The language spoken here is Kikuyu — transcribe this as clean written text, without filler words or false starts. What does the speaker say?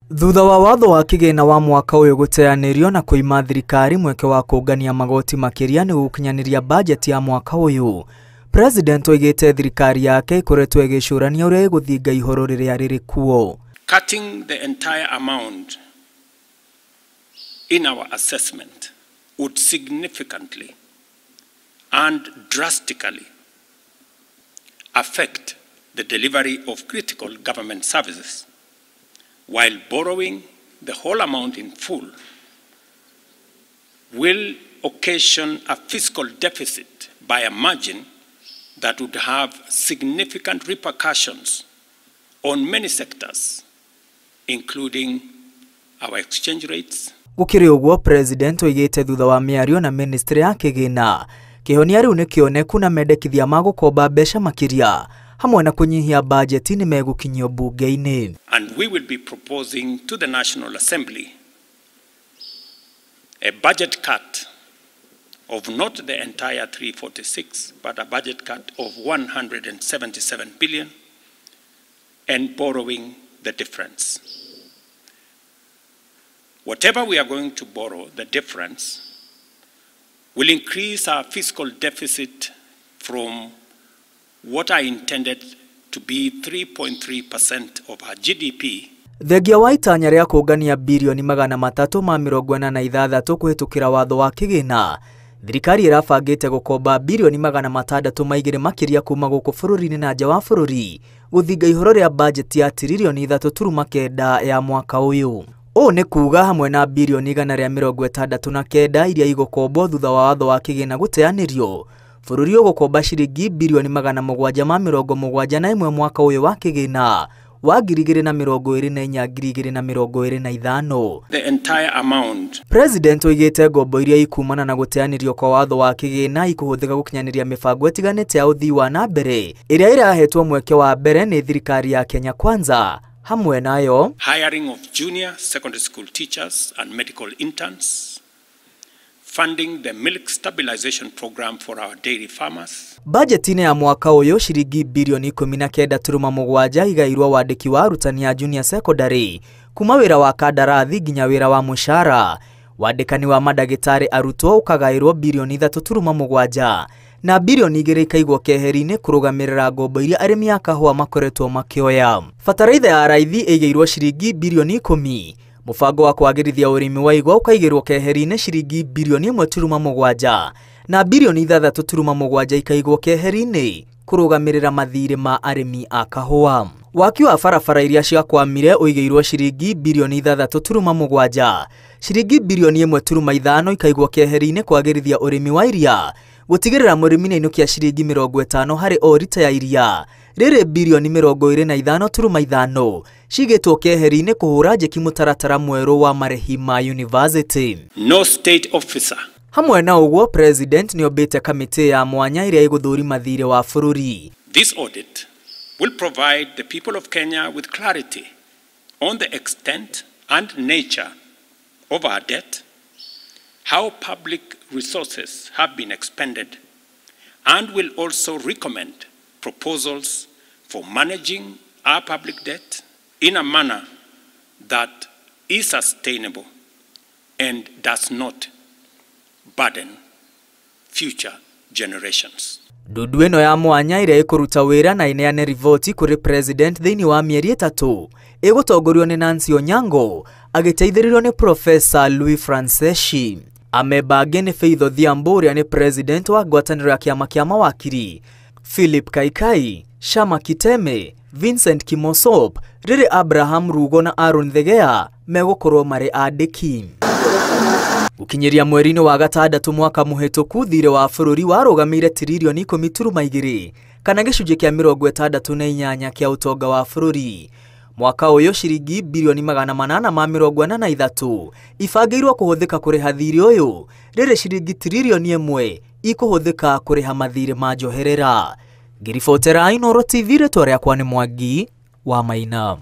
Thutha wa watho wa kĩgĩna wa mwaka ũyũ gũteanĩrio na kũima thirikari mweke wa kũngania magoti makĩria nĩ gũkinyanĩria bajeti ya mwaka ũyũ, President oigĩte thirikari yake ĩkoretwo ĩgĩcũrania ũrĩa ĩgũthinga ihoro rĩrĩa rĩrĩ kuo. Cutting the entire amount in our assessment would significantly and drastically affect the delivery of critical government services, while borrowing the whole amount in full will occasion a fiscal deficit by a margin that would have significant repercussions on many sectors, including our exchange rates. Gũkĩrĩ ũguo, President oigĩte thutha wa mĩario na ministry ya kĩgĩna, kĩhonia rĩu nĩ kĩoneku na mendekithia ma gũkomba mbeca makĩria hamwe na kũnyihia bajeti nĩ megũkinyio bunge-inĩ. And we will be proposing to the National Assembly a budget cut of not the entire 346, but a budget cut of 177 billion and borrowing the difference. Whatever we are going to borrow, the difference will increase our fiscal deficit from what I intended to be 3.3% of our GDP. Thengia wa itanya rĩa kũngania birioni 346 kũhĩtũkĩra watho wa kĩgĩna, thirikari ĩrabangĩte gũkomba birioni 602 makĩria kuma gũkũ bũrũri-inĩ na nja wa bũrũri gũthinga ihoro rĩa bajeti ya tiririoni 3.9 ya mwaka ũyũ. Ũũ nĩ kuga hamwe na birioni 169 iria igũkombwo thutha wa watho wa kĩgĩna gũteanĩrio, bũrũri ũgũkomba ciringi birioni 771 mwaka ũyũ wa kĩgĩna wa 2024 2025. The entire amount. President oigĩte ngombo iria ikumana na gũteanĩrio kwa watho wa kĩgĩna ikũhũthĩka gũkinyanĩria mĩbango ĩtiganĩte ya ũthii wa na mbere ĩrĩa ĩrahetwo mweke wa mbere nĩ thirikari ya Kenya Kwanza, hamwe nayo hiring of junior secondary school teachers and medical interns, funding the milk stabilization program for our dairy farmers. Bajeti-inĩ ya mwaka ũyũ ciringi birioni 19.7 igairwo wandĩki wa arutani a junior secondary kuma wĩra wa kandarathi nginya wĩra wa mũcara. Wandĩkani wa mandagĩtarĩ arutwo ũkagaĩrwo birioni 3.7 na birioni 2 ikaigwo keheri-inĩ kũrũgamĩrĩra ngombo iria arĩmi a kahũa makoretwo makĩoya. Bataraitha ya raithi ĩigĩirwo ciringi birioni 10. Mũbango wa kwagĩrithia ũrĩmi wa igwa ũkaigĩrwo keheri-inĩ ciringi birioni 1.7 na birioni 6.7 ikaigwo keheri-inĩ kũrũgamĩrĩra mathirĩ ma arĩmi a kahũa. Waki wa barabara iria ciakwamire ũigĩirwo ciringi birioni 6.7, ciringi birioni 1.5 ikaigwo keheri-inĩ kwagĩrithia ũrĩmi wa iria, gũtigĩrĩra mũrĩmi nĩainũkia ciringi 50 harĩ o rita ya iria, rĩrĩ birioni 25.5 cigĩtwo keheri-inĩ kũhũra njeki mũtaratara mwerũ wa marĩhi ma university. No state officer. Hamwe na ũguo, President nĩombĩte kamĩtĩ ya mwanya ĩrĩa ĩgũthũrima thirĩ wa bũrũri. This audit will provide the people of Kenya with clarity on the extent and nature of our debt, how public resources have been expended, and will also recommend proposals for managing our public debt in a manner that is sustainable and does not burden future generations. Ndundu ĩno ya mwanya ĩrĩa ĩkũruta wĩra na ĩneane riboti kũrĩ President thĩinĩ wa mĩeri 3 ĩgũtongorio nĩ Nancy Onyango agĩteithĩrĩrio nĩ Professor Louis Franceschi. Amemba angĩ nĩ Faith Odhiambo ũrĩa nĩ President wa ngwatanĩro ya kĩama kĩa mawakiri, Philip Kaikai, Shama Kiteme, Vincent Kimosop, rĩrĩ Abraham Rugo na Aaron Thegea megũkorwo marĩ andĩki. Gũkinyĩria mweri-inĩ wa gatandatũ mwaka mũhĩtũku, thirĩ wa bũrũri warũgamĩire tiririoni 10.2 kana gĩcunjĩ kĩa 68 kĩa ũtonga wa bũrũri. Mwaka ũyũ ciringi birioni 843 ibangĩirwo kũhũthĩka kũrĩha thirĩ ũyũ, rĩrĩ ciringi tiririoni 1 ikũhũthĩka kũrĩha mathirĩ ma njoherera. Ngĩribotera Inooro TV, rĩtwa rĩakwa nĩ Mwangi wa Maina.